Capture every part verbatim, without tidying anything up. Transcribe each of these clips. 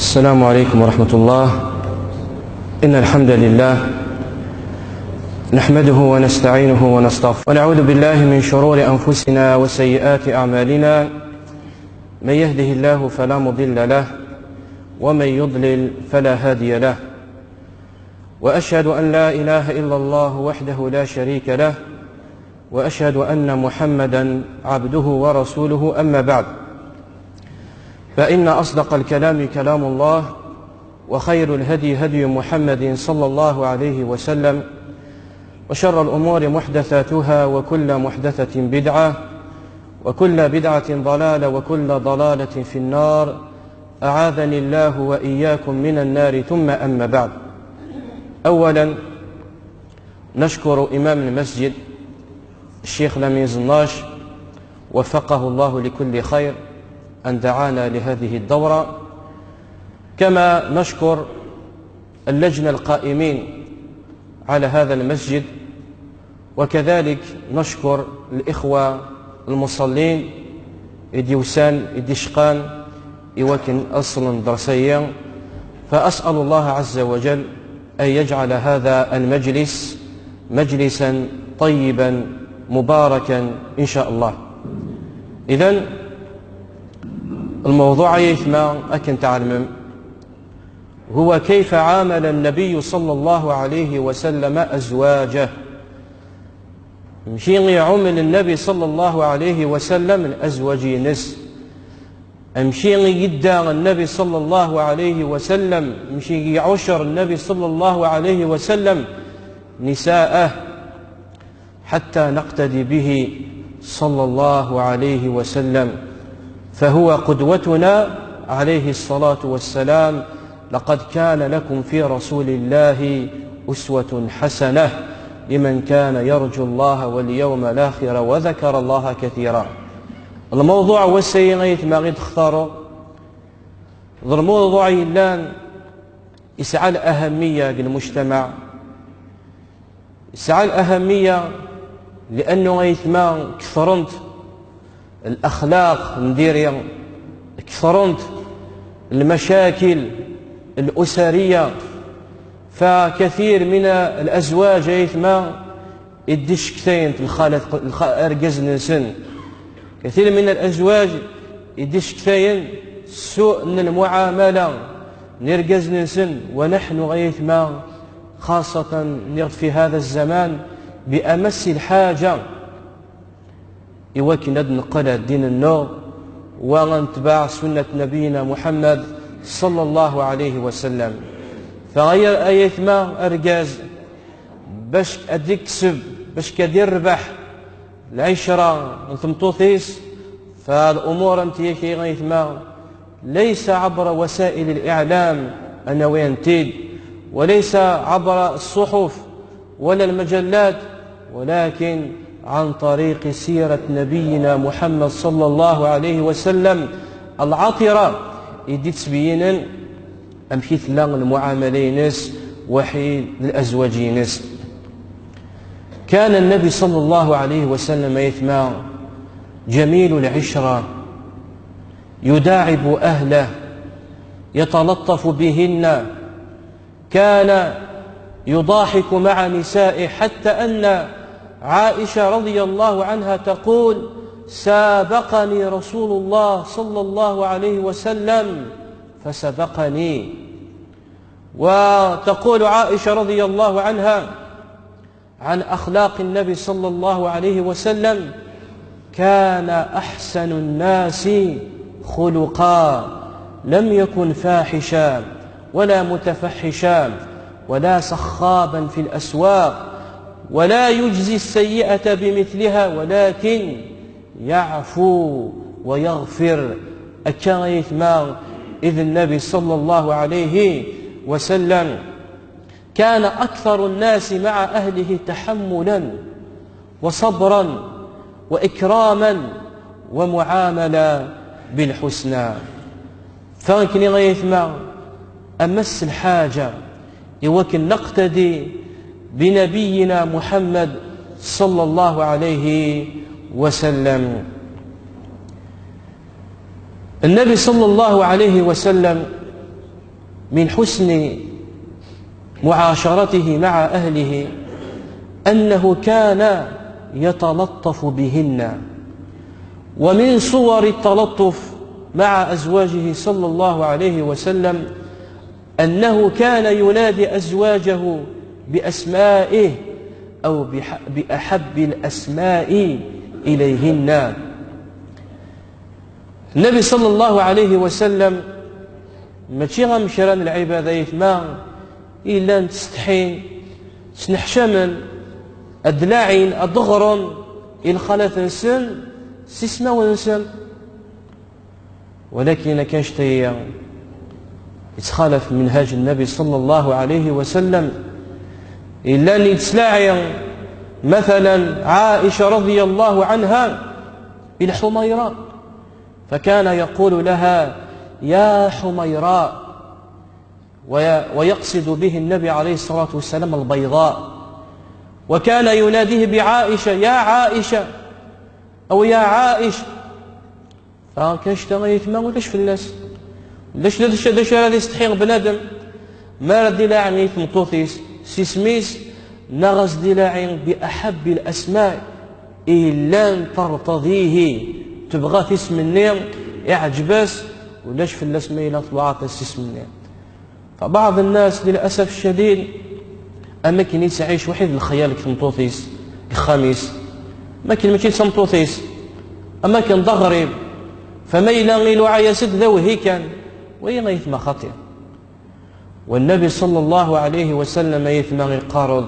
السلام عليكم ورحمة الله. إن الحمد لله نحمده ونستعينه ونستغفره، ونعوذ بالله من شرور أنفسنا وسيئات أعمالنا. من يهده الله فلا مضل له، ومن يضلل فلا هادي له. وأشهد أن لا إله إلا الله وحده لا شريك له، وأشهد أن محمدا عبده ورسوله. أما بعد، فإن أصدق الكلام كلام الله، وخير الهدي هدي محمد صلى الله عليه وسلم، وشر الأمور محدثاتها، وكل محدثة بدعة، وكل بدعة ضلالة، وكل ضلالة في النار. أعاذني الله وإياكم من النار. ثم أما بعد، أولا نشكر إمام المسجد الشيخ لامين زناش، وفقه الله لكل خير، أن دعانا لهذه الدورة، كما نشكر اللجنة القائمين على هذا المسجد، وكذلك نشكر الإخوة المصلين إديوسان إديشقان إوكن أصل درسيا. فأسأل الله عز وجل أن يجعل هذا المجلس مجلسا طيبا مباركا إن شاء الله. إذن الموضوع يثمى أكن تعلم هو كيف عامل النبي صلى الله عليه وسلم أزواجه. مشي يعمل النبي صلى الله عليه وسلم الأزواج نس. مشي يدى النبي صلى الله عليه وسلم، مشي يعشر النبي صلى الله عليه وسلم نساءه حتى نقتدي به صلى الله عليه وسلم، فهو قدوتنا عليه الصلاة والسلام. لقد كان لكم في رسول الله أسوة حسنة لمن كان يرجو الله واليوم الآخر وذكر الله كثيرا. الموضوع والسيئة ما غير تختاروا، الموضوع يلان يسعى الأهمية للمجتمع، يسعى الأهمية لأنه غيثما كثرنت الأخلاق نديري، كثرنت المشاكل الأسرية. فكثير من الأزواج غيثما يديش كثاين الخالة، الخ-، أرجز نسن. كثير من الأزواج يديش كثاين سوء من المعاملة نرجز نسن، ونحن غيثما خاصة في هذا الزمان بأمس الحاجة إوكن أد نقل الدين النور ونتبع سنة نبينا محمد صلى الله عليه وسلم. فغير آية ما أرجاز باش أديكسب، باش كدير ربح العشرة نتمطوطيس. فالأمور أنت يكي غيثما ليس عبر وسائل الإعلام أنا وينتيد، وليس عبر الصحف ولا المجلات، ولكن عن طريق سيرة نبينا محمد صلى الله عليه وسلم العطرة، يدي تسبينا أمشي ثلا المعاملينس وحيد الأزواجينس. كان النبي صلى الله عليه وسلم يثمى جميل العشرة، يداعب أهله، يتلطف بهن، كان يضاحك مع نسائه، حتى أن عائشة رضي الله عنها تقول: "سابقني رسول الله صلى الله عليه وسلم فسبقني". وتقول عائشة رضي الله عنها عن أخلاق النبي صلى الله عليه وسلم: "كان أحسن الناس خلقا، لم يكن فاحشا ولا متفحشا ولا سخابا في الأسواق، ولا يجزي السيئة بمثلها، ولكن يعفو ويغفر". أكايث ما إذ النبي صلى الله عليه وسلم كان أكثر الناس مع أهله تحملا وصبرا وإكراما ومعاملة بالحسنى. فانكني غيثما أمس الحاجة يوكن نقتدي بنبينا محمد صلى الله عليه وسلم. النبي صلى الله عليه وسلم من حسن معاشرته مع أهله أنه كان يتلطف بهن. ومن صور التلطف مع أزواجه صلى الله عليه وسلم أنه كان ينادي أزواجه بأسمائه أو بح-، بأحب الأسماء إليهن. النبي صلى الله عليه وسلم mačči am kra n lɛibad ay atma yellan ttsetḥin, ttneḥcamen, ad d-laɛin, ad d-ɣren i lxalat-nsen s ismawen-nsen. ولكن كان شتي يتخالف منهاج النبي صلى الله عليه وسلم. إلا أن يتسلاعي مثلا عائشة رضي الله عنها بالحميراء، فكان يقول لها: "يا حميراء"، وي-، ويقصد به النبي عليه الصلاة والسلام البيضاء، وكان يناديه بعائشة: "يا عائشة"، أو "يا عائش". فكان شتا يتما ولاش فلاس، لاش، لاش، لاش راه يستحي بنادم ما راه دي لاعن تمطوطيس سيسميس، نغز دي لاعن بأحب الأسماء إلا أن ترتضيه، تبغى تسمني يعجبس، ولاش فلاس ما إلا طلعت تسمني. فبعض الناس للأسف الشديد أما كان يتعيش وحيد الخيال كتمطوطيس، كخاميس، ما كان ماشي تمطوطيس، أما كان ضغريب، فما إلا غيلو عياسد ذا وهي كان، وهي ما يثمى خطير. والنبي صلى الله عليه وسلم يثمى يقارض: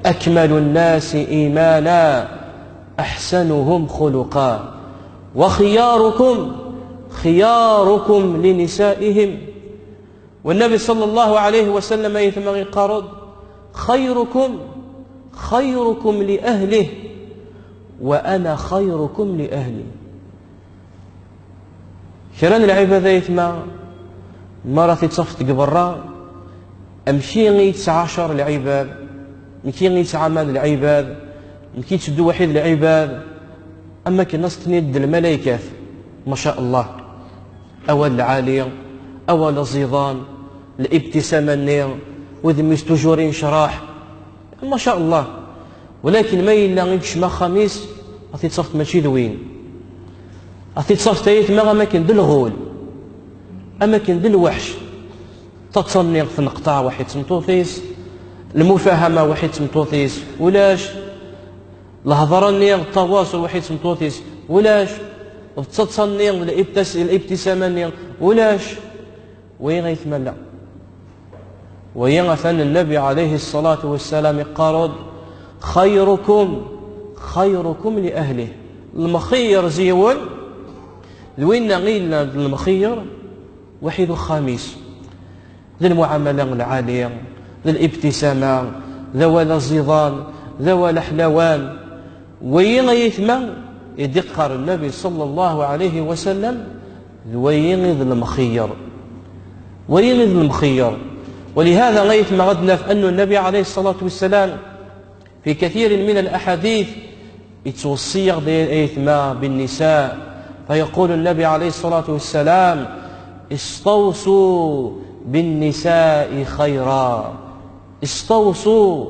"أكمل الناس إيمانا أحسنهم خلقا، وخياركم خياركم لنسائهم". والنبي صلى الله عليه وسلم يثمى يقارض: "خيركم خيركم لأهله، وأنا خيركم لأهلي". Kra n lɛibad ay atma, ma ara t-id-tafeḍ deg berra, amek i yettɛacar lɛibad, amek i yettɛamal lɛibad, amek i yetteddu waḥid lɛibad, am akken as-ten-id d lmalaykat, ma sha Allah. Awal lɛali, awal aẓidan, libtisama-nni, udem-is toujours inecraḥ. Ma sha Allah. Walakin ma yella ikcem axxam-is, ad t-id-tafeḍ mačči d win. Ad t-id-tafeḍ ay atma am akken d lɣul, am akken d lweḥc. Taḍsa-nni tneqṭaɛ waḥid d tmeṭṭut-is, lmufahama waḥid d tmeṭṭut-is, ulac. Lhedra-nni d tawaṣu waḥid d tmeṭṭut-is, ulac. D taḍsa-nni d libtas-, libtisama-nni, ulac. Wayi ay atma. Wayi atan Nnabi ɛalayhi ṣṣalatu wassalam iqqar-d: "Xayrukum, xayrukum li ahlih." Lmxeyyer zi-wen d winna i yellan d lmxeyyer waḥid uxxam-is. D lmuɛamala lɛali, d libtisama, d awal aẓidan, d awal aḥlawan. Wayi ay atma i d-iqqar Nnabi ṣalla Llahu ɛalayhi wa sallam, d wayi i d lemxeyyer. Wayi i d lemxeyyer. ولهذا ay atma ad naf أن النبي عليه الصلاة والسلام في كثير من الأحاديث يتوصي ay atma بالنساء، فيقول النبي عليه الصلاة والسلام: "استوصوا بالنساء خيرا، استوصوا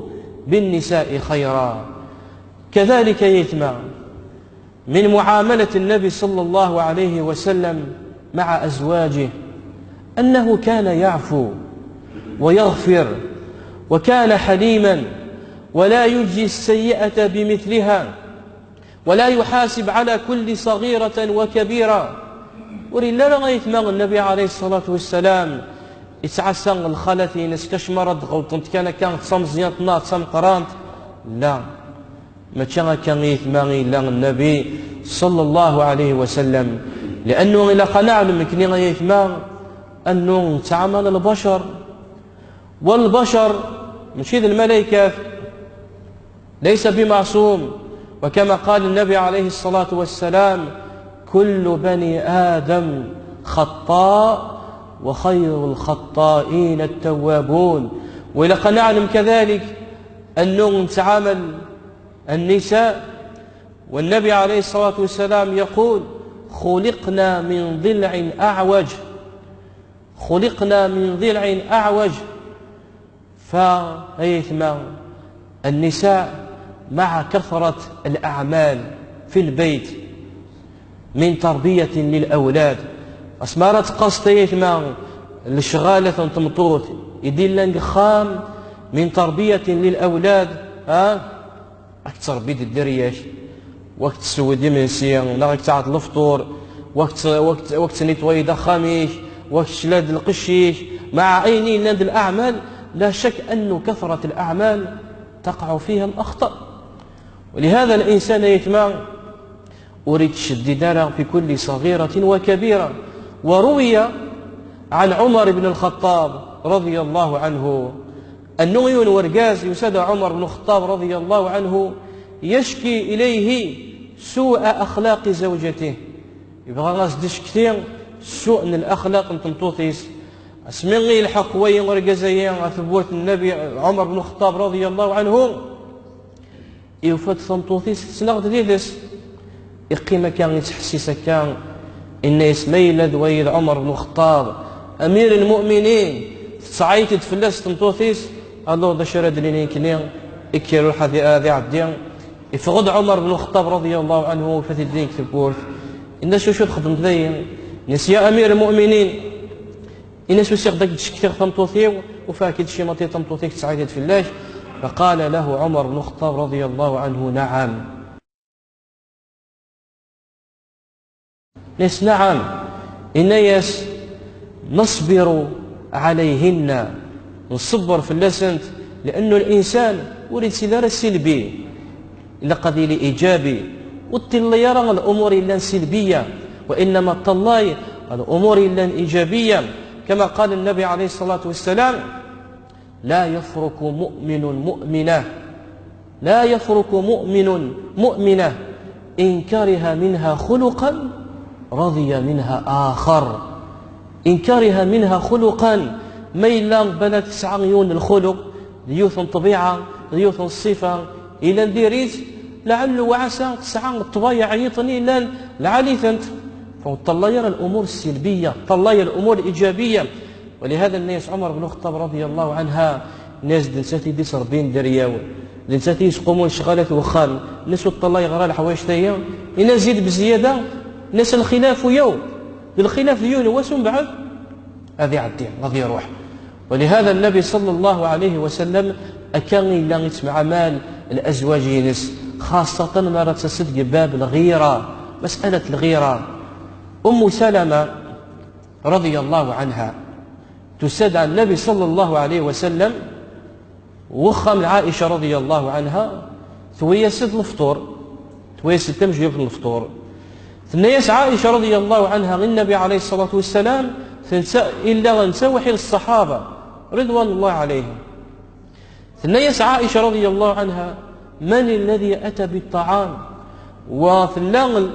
بالنساء خيرا". كذلك ay atma من معاملة النبي صلى الله عليه وسلم مع أزواجه أنه كان يعفو ويغفر، وكان حليما، ولا يجزي السيئة بمثلها، ولا يحاسب على كل صغيرة وكبيرة. Ur yelli ara ay atma Nnabi ɛalayhi ṣṣalatu wassalam yettɛassa lxalat-ines kacma ara d-ɣelṭent kan akka d tameẓyant neɣ d tameqqrant. La. Mačči akka ay atma i yella Nnabi ṣalla Llahu ɛalayhi wa sallam. Li'annu ilaq ad neɛlem nekkni ay atma annu nettɛamal lbacar. Walbacar mačči d lmalaykat, ليس بمعصوم. وكما قال النبي عليه الصلاة والسلام: "كل بني آدم خطاء وخير الخطائين التوابون". وإلى أن نعلم كذلك أنه نتعامل النساء، والنبي عليه الصلاة والسلام يقول: "خلقنا من ضلع أعوج". خلقنا من ضلع أعوج. فأيتما النساء مع كثرة الأعمال في البيت من تربية للأولاد. Asmi ara tqaseḍ aytma lecɣal n tmeṭṭut i d-illan deg uxxam من تربية للأولاد, ha? Ad k-tettṛebbiḍ dderya-k, wa k-tessewweḍ imensi, neɣ ad k-taɛeḍ lefṭur, wa k-tt-, wa k-tt-, wa k-tettnitwayeḍ axxam-ik, wa k-teclaḍ lqecc-ik, مع ayen yellan d الأعمال, لا شك أن كثرة الأعمال تقع فيها الأخطاء. ولهذا الإنسان aytma ur yettceddid ara في كل صغيرة وكبيرة. وروي عن عمر بن الخطاب رضي الله عنه أنه yiwen wergaz yusa-d Ɛumar بن الخطاب رضي الله عنه يشكي إليه سوء أخلاق زوجته. Yebɣa ad s-d-icekti ssuq n laxlaq n tmeṭṭut-is. Asmi i yelḥeq wayi urgaz-ayi ɣer tewwurt n Nnbi Ɛumar بن الخطاب رضي الله عنه, yufa-d tameṭṭut-is tettnaɣ-d yid-s. Iqqim akka yettḥessis akka, inna-yas: "Ma yella d wayi d Ɛumar بن الخطاب, أمير المؤمنين, tettɛayt-d fell-as tmeṭṭut-is, alors d acu ara d-nini nekkni? Ikker, ruḥ ad, ad iɛeddi." Iffeɣ-d Ɛumar بن الخطاب رضي الله عنه, yufa-t-id deg tewwurt. Inna-as: "Acu txeddmeḍ dayi?" Inna-as: "Ya أمير المؤمنين," inna-as, "usiɣ-d ad k-d-ccektiɣ tameṭṭut-iw, ufiɣ-k-id cimaṭi tameṭṭut-ik tettɛayt-d fell-ak." فقال له عمر بن الخطاب رضي الله عنه: "نعم." Inna-as: "نعم." Inna-as: "نصبر عليهن." Nṣebber fell-asent, لأنه الإنسان ur yettili ara سلبي. Ilaq ad yili إيجابي. Ur ṭṭalay ara الأمور yellan سلبية, وإنما ṭṭalay الأمور yellan إيجابية. كما قال النبي عليه الصلاة والسلام: "لا يفرق مؤمن مؤمنة، لا يفرق مؤمن مؤمنة إن كره منها خلقا رضي منها آخر." إن كره منها خلقا, ma yella bala tesɛa yiwen n lxuluq, d yiwet n ṭṭbiɛa, d yiwet n ṣṣifa yellan diri-tt, لعل وعسى tesɛa ṭṭbayeɛ yiṭen yellan lɛali-tent. Ur ṭṭalay ara الأمور السلبية, ṭṭalay الأمور الإيجابية. ولهذا الناس عمر بن الخطاب رضي الله عنها, الناس d nettat i d-ittṛebbin dderya-w, d nettat i yesqumun ccɣalat n wexxam, inna-as ur ṭṭalay ara leḥwayeǧ-ayi, inna-as zid bziyada, inna-as lxilaf-ayi, d lxilaf d yiwen wass, umbeɛd ad iɛeddi, ad iṛuḥ. ولهذا النبي صلى الله عليه وسلم akka i yella yettemɛamal الأزواج-ines, xaṣṣatan mi ara d-tas-d deg bab الغيرة, مسألة الغيرة. أم سلمة رضي الله عنها tusa-d ɣer النبي صلى الله عليه وسلم, wexxam n Ɛaica رضي الله عنها, tewwi-yas-d lefṭur, tewwi-yas-d tamejlubt n lefṭur. Tenna-yas Ɛaica رضي الله عنها i النبي عليه الصلاة والسلام, tensa, illa netta waḥi d الصحابة رضوان الله عليهم. Tenna-yas Ɛaica رضي الله عنها: "من الذي أتى بالطعام؟" Wa tella l-,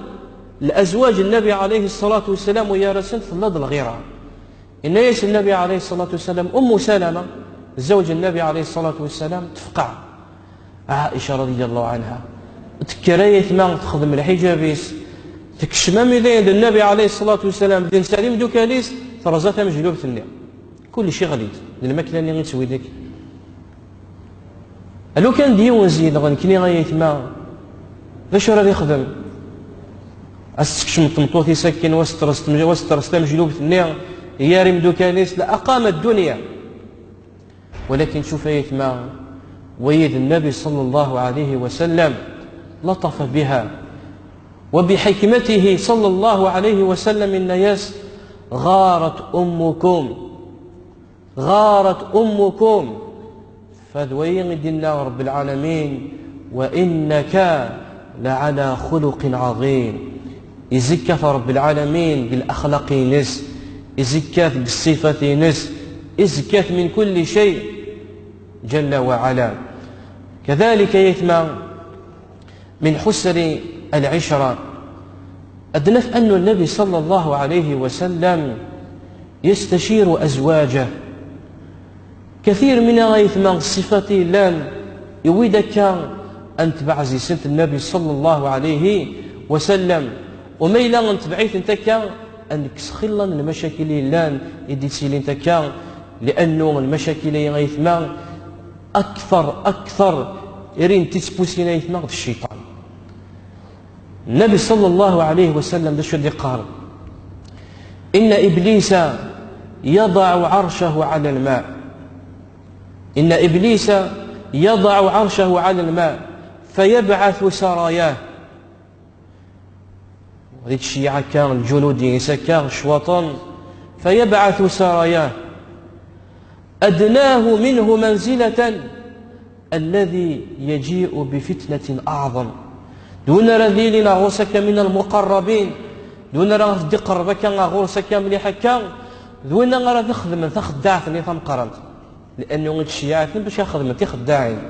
الأزواج n النبي عليه الصلاة والسلام, u gar-asent tella-d lɣira. Inna-yas النبي عليه الصلاة والسلام, أم سلمة, زوج النبي عليه الصلاة والسلام, tefqeɛ. Ɛaica رضي الله عنها tekker aytma texdem lḥiǧab-is, tekcem ami dayen d النبي عليه الصلاة والسلام, d netta d imeddukal-is, terẓa tamejlubt-nni. Kullec iɣli-d, d lmakla-nni i tettwilek. Lukan d yiwen zi-, dɣa nekkni ay aytma, d acu ara d-ixdem? Ad s-tekcem tmeṭṭut-is akken, wa s-terẓ tem-, wa s-terẓ tamejlubt-nni, gar imeddukal-is, لأقام الدنيا. ولكن شوف ay aytma, wayi d النبي صلى الله عليه وسلم لطف بها. وبحكمته صلى الله عليه وسلم, inna-yas: "غارت أمكم، غارت أمكم." Fa d wayi i d-inna Rebbi lɛalamin: "وإنك لعلى خلق عظيم." Izekka-t Rebbi lɛalamin deg laxlaq-ines, izekka-t deg ṣṣifat-ines, izekka-t من كل شيء جل وعلا. كذلك ay aytma, من حسن العشرة. Ad naf أن النبي صلى الله عليه وسلم يستشير أزواجه. كثير من ay aytma ṣṣifat i yellan, yewwi-d akka ad netbeɛ zzin-nsent النبي صلى الله عليه وسلم. U ma yella netbeɛ-itent akka, ad nekkes xilla n lmacakil yellan i d-yettilin akka, liannu lmacakil-agi, ayetma, akter, akter, irin tittpusin, ayetma, d cciṭan. Nnabi ṣalla Llahu ɛalayhi wa sallam d acu i d-yeqqar? إن إبليس يضع عرشه على الماء. إن إبليس يضع عرشه على الماء فيبعث سراياه. Di tceyyeɛ akka lǧunud-ines akka cwaṭen, فيبعث سراياه أدناه منه منزلة الذي يجيء بفتنة أعظم. D win ara d-yilin ɣur-s akka من المقربين, d win ara d-iqerreb akka ɣur-s akka mliḥ akka, d win ara d-ixedmen taxeddaɛt-nni tameqqrant. Liannu i ttceyyiɛen bac ad xedmen tixeddaɛin,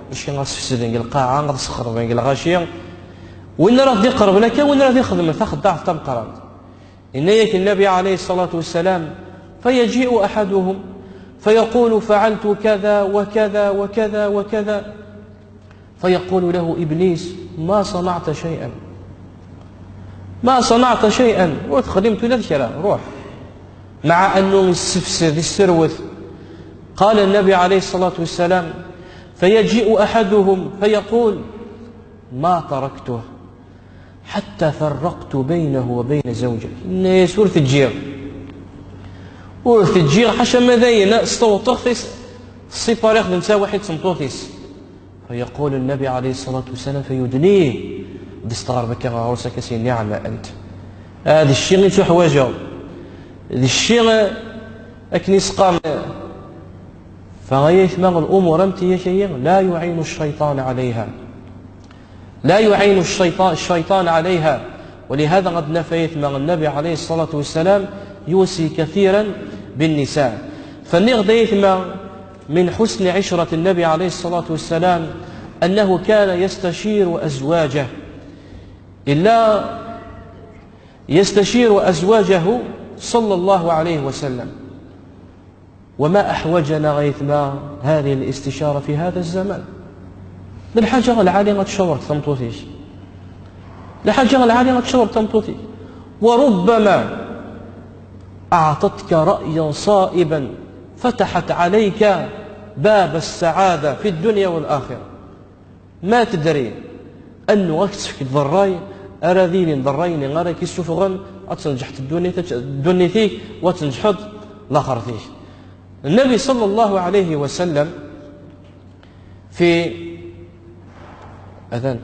bac ad sfesden deg lqaɛa, ad sxerben deg lɣaci. Win ara d-iqerben akka, win ara d-ixedmen taxeddaɛt tameqqrant. Yenna-yak Nnabi ɛalayhi ṣṣalatu wassalam: فيجيء أحدهم فيقول: فعلت كذا وكذا وكذا وكذا. فيقول له إبليس: ما صنعت شيئا، ما صنعت شيئا، ur texdimeḍ ula d kra, ruḥ. مع أنه yessefsed, yesserwet. قال النبي عليه الصلاة والسلام: فيجيء أحدهم فيقول: ما تركته حتى فرقت بينه وبين زوجته. Yenna-yas: ur t-ǧǧiɣ, ur t-ǧǧiɣ, ḥaca ma dayen s tewṭeɣt-is, ssipariɣ-t d netta waḥid d tmeṭṭut-is. فيقول النبي عليه الصلاة والسلام فيدنيه, d-isteɣreb akka ɣur-s akka s-yenna: نعم أنت. Ah, d cci i ttuḥwaǧeɣ, d cci akken i s-qqaren. Fa ay aytma, lumuṛ am ti-agi لا يعين الشيطان عليها, لا يعين الشيطان, الشيطان عليها. ولهذا غد نفيت مع النبي عليه الصلاة والسلام يوصي كثيرا بالنساء. Fa nniɣ-d, aytma, من حسن عشرة النبي عليه الصلاة والسلام أنه كان يستشير أزواجه, إلا يستشير أزواجه صلى الله عليه وسلم. وما أحوجنا, aytma, هذه الاستشارة في هذا الزمان. D lḥaǧa lɛali ad tcawreḍ tameṭṭut-ik. D lḥaǧa lɛali ad tcawreḍ tameṭṭut-ik. وربما أعطتك رأيا صائبا فتحت عليك باب السعادة في الدنيا والآخرة. Ma tedri annu ad k-tefk d ṛṛay ara d-yilin d ṛṛay-nni ara k-issufɣen, ad tneǧḥeḍ ddunit-, ddunit-ik, u ad tneǧḥeḍ laxert-ik. Nnabi ṣalla Llahu ɛalayhi wa sallam fi, atan,